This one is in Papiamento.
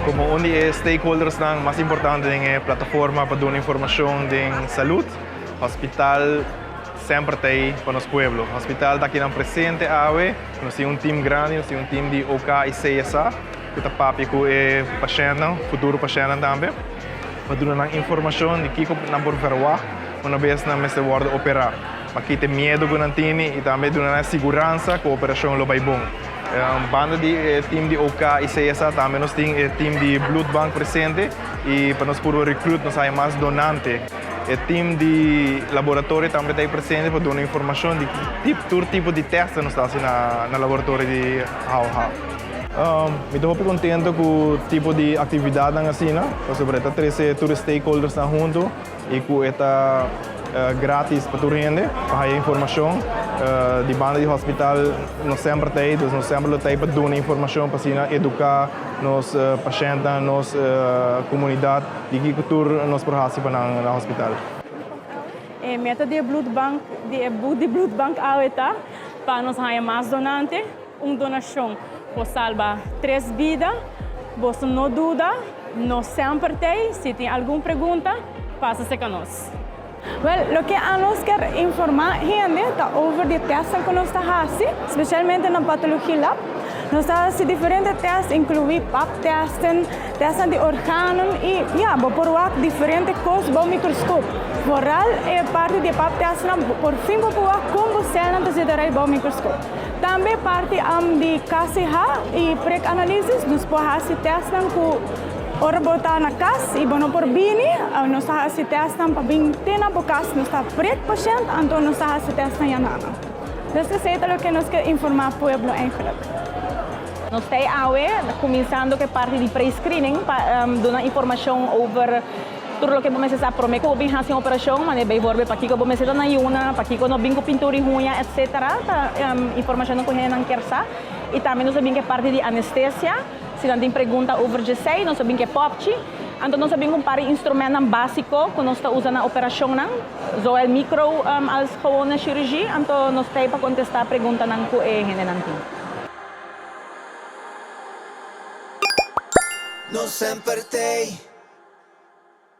Como un di e stakeholdersnan mas importante den e plataforma pa duna informacion den salud, Hospital semper ta ey pa nos pueblo. Hospital ta akinan presente awe, nos tin un team grandi, nos tin un team di OK y CSA cu ta papia cu e pashentnan, futuro pashentnan tambe, pa duna nan informacion di kico nan por verwagt una bes nan mester wordo opera, pa kita e miedo cu nan tini y tambe duna nan e siguransa cu operacion lo bay bon. Banda di e team di OK y CSA tambe nos tin e team di Bloedbank presente y pa nos purba recruit nos haya mas donante. E team di laboratorio tambe ta ahí presente pa duna informacion di tur tipo di test nos ta haci na laboratorio di HOH. Mi ta hopi contento cu tipo di actividadnan asina pasobra e ta trece tur e stakeholdersnan hunto. Y cu e ta gratis pa tur hende pa haya informacion. Di banda di hospital nos semper ta ey, dus nos semper lo ta ey pa duna informacion pa asina educa nos pashentnan, nos comunidad di kico tur nos por haci pa nan na hospital. E meta di e bloedbank, di e booth di bloedbank awe ta pa nos haya mas donante. Un donacion por salba tres bida. Boso no duda, nos semper t'ey. Si tin algun pregunta, pasa cerca nos. Wel, loke anos kier informa hende ta over di testnan ku nos ta hasi, spesialmente na Patologie Lab. Nos ta hasi diferente test, inkluí pap testen, testnan di organon i ya, bo por wak diferente kos bou mikroskop. Vooral e parti di e pap testnan, por fin bo por wak kon bo selnan ta zita rei bou mikroskop. Tambe parti di KCH y prik analisis, nos por haci testnan cu ora bo ta na cas y bo no por bini, nos ta haci testnan pa bin te na bo cas, nos ta prik pashent, anto nos ta haci testnan ya na nan. Dus esey ta loke nos ke informa pueblo eigenlijk. Nos ta awe cuminsando cu e parti di pre-screening pa duna informacion over Tur loke bo mester sa prome ku bo bin hasi un operashon, manera bijvoorbeeld pakiko bo mester ta na yuna, pakiko no bin ku pintura i huña etc. Ta informashonnan ku hendenan kier sa. I tambe nos a bin ku e parti di anestesia, si nan tin pregunta over djesei nos a bin ku e popchi. Anto nos a bin ku un par di instrumentnan básiko ku nos ta usa na operashonnan, zowel micro als gewone chirurgie. Anto nos ta ei pa kontestá preguntanan ku e hendenan tin. Nos semper t'ei.